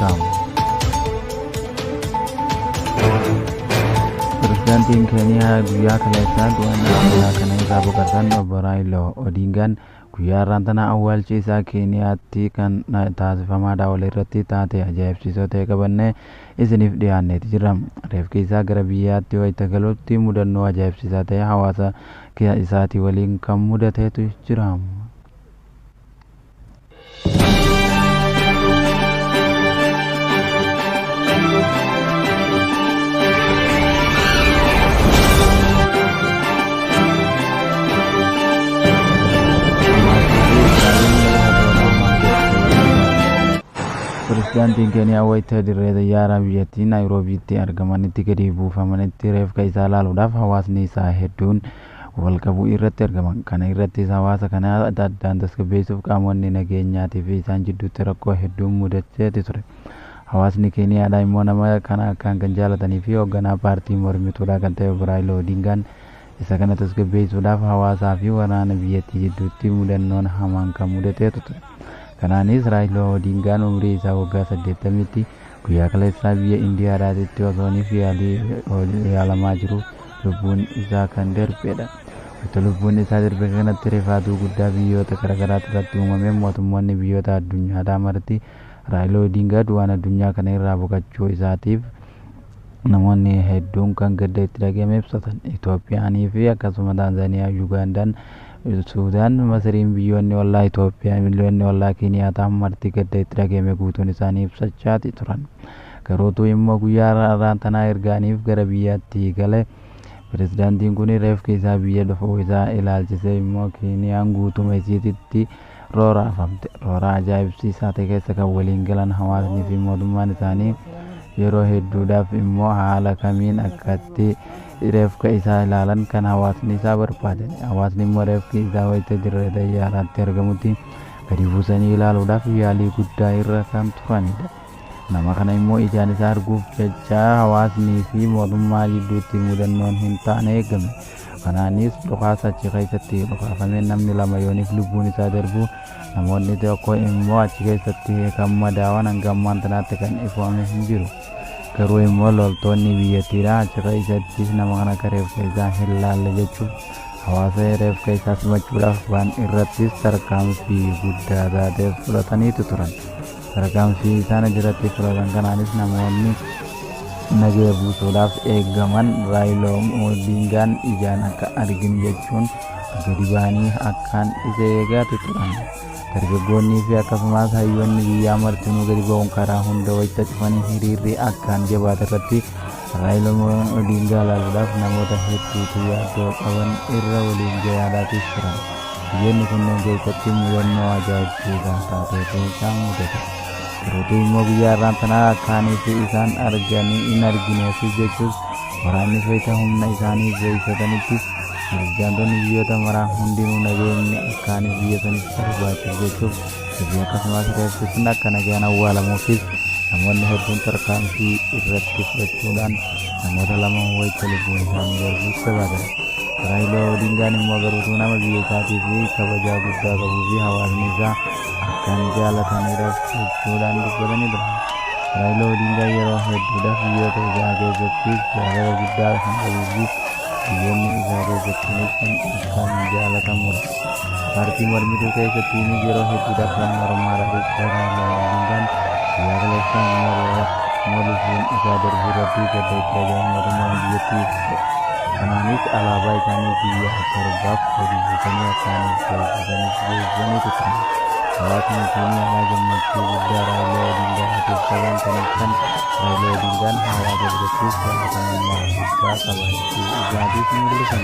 jira. Pirezidaantiin Keeniyaa guyyaa kaleessaa du'an addunyaa kana irraa boqotan obbo Raayiloo Odingaan guyyaa har'aan tana awwaalchi isaa Keeniyaatti kan taasifamaa daawwale irratti taatee ajaa'ibsiisoo ta'e qabannee isiniif dhiyaanneeti jirra. Reefki isaa gara biyyaatti wayita galutti mudannoo ajaa'ibsiisaa ta'e hawaasa isaatii waliin kan mudateetu jira. Pirezidaantiin Keeniyaa wayita dirree xayyaaraa biyyattii Naayiroobiitti argamanitti gadi buufamanitti reefka isaa ilaaluudhaaf hawaasni isaa hedduun wal qabuu irratti argaman. Kana irrattis hawaasa kana addaan tasgabbeessuuf qaamonni nageenyaatii fi isaan jidduutti rakkoo hedduun mudateeti ture. Hawaasni Keeniyaadhaa immoo nama kana akkaan kan jaalatanii fi hoogganaa paartii mormituudhaa kan ta'e obbo Raayilaa Odingaan isa kana tasgabbeessuudhaaf hawaasaa fi waraana biyyattii jidduutti mudannoon hamaan kan mudateetu ture. Kanaanis Raayilaa Odingaan umrii isaa waggaa 80tti guyyaa kaleessaa biyya Indiyaadhaatitti osooniif yaalii yaalamaa jiru lubbuun isaa kan darbedha. Wayita lubbuun isaa darbe kanatti rifaatuu guddaa biyyoota garaagaraa irratti uumameen mootummoonni biyyoota addunyaadhaa marti Raayilaa Odingaa du'aan addunyaa kana irraa boqochuu isaatiif namoonni hedduun kan gadda itti dhagahame ibsatan. Itoophiyaanii fi akkasuma Taanzaaniyaa, Yugaandaan, Suudaan, Masriin biyyoonni ollaa Itoophiyaa, biyyoonni ollaa Keeniyaa ta'an marti gadda itti dhagahame guutuun isaanii ibsachaati turan. Garuutu immoo guyyaa har'aan tanaa ergaaniif gara biyyaatti gale pirezidaantiin kun reefki isaa biyya dhufuu isaa ilaalchisee immoo Keeniyaan guutuma isiititti rooraafamte. Rooraa ajaa'ibsiisaa ta'e keessa kan waliin galan hawaasnii fi mootummaan isaanii yeroo hedduudhaaf immoo haala kamiin akkatti reefka isaa ilaalan kan hawaasni isaa barbaadan. Hawaasni immoo reefki isaa wayita dirree xayyaaraatti argamutti gadi buusanii ilaaluudhaaf yaalii guddaa irra kan turanidha. Nama kana immoo ijaan isaa arguuf jecha hawaasnii fi mootummaa jidduutti mudannoon hin taane eegame. Kanaanis dhukaasa achi keessatti dhukaafamee namni lama yooniif lubbuun isaa darbu namoonni tokko immoo achi keessatti kan madaawan hanga ammaan tanaatti kan ifoome hin jiru. Garuu immoo loltoonni biyyattiidha achi keessattis nama kana akka reeffa isaa hin laalle jechuuf hawaasa reeffa isaa simachuudhaaf waan irrattis tarkaanfii guddaa taatee fudhataniitu turan. Tarkaanfii isaan achirratti fudhatan kanaanis namoonni nagaya buusuudhaaf eegaman Raayiloo Odingaan ijaan akka arginu jechuun gadi ba'anii akkaan isa eegaatu turan. Dargaggoonnii fi akkasumas hayyoonni biyyaa martinuu gadi ba'uun karaa hunda wayita cufanii hiriirri akkaan jabaate irratti Raayiloo Odingaa ilaaluudhaaf namoota hedduutu yaaddoo qaban irra waliin gayaadhaatis turan. Biyyoonni kunneen keessatti mudannoo ajaa'ibsiisaa taateetu isaan mudate. Garuutu immoo guyyaa har'aan tanaa akkaanii fi isaan arganii hin argineefis jechuus waraannis wayita humna isaanii beeksatanitti pirezidaantonni biyyoota maraa hundinuu nageenyi akkaaniif biyya saniif barbaachisu jechuuf fi akkasumas reeffi sun akka nagaan awwaalamuufis namoonni hedduun tarkaanfii irratti fudhachuudhaan namoota lama wayita lubbuun isaanii darbuus gabaasan. Raayilaa Odingaan immoo garuutuu nama biyya isaatii fi kabajaa guddaa qabuu fi hawaasni isaa akkaan jaalatanidha jechuudhaan dubbatanii turan. Raayilaa Odingaan yeroo hedduudhaaf biyyoota isaa keessattis jaalala guddaa kan qabuu fi biyyoonni isaa keessattiinis kan akkaan jaalatamudha. Paartii mormituu keessattiinis yeroo hedduudhaaf kan mormaadha jechuudha Raayilaa Odingaan guyyaa kaleessaa immoo lubbuun isaa darbuu irratti gadda itti dhaga'ame mootummaan biyyattii ibse. Kanaanis alaabaa isaanii guyyaa torbaaf gadi buusanii akkaaniif beeksisaniif beeksisaniitu turan. Hawaasni Keeniyaadhaa gammachuu guddaa Raayilaa Odingaadhaatiif qaban kan ibsan Raayilaa Odingaan hawaasa birattis jaallatamummaa guddaa qabaachuu isaatiif mul'isan.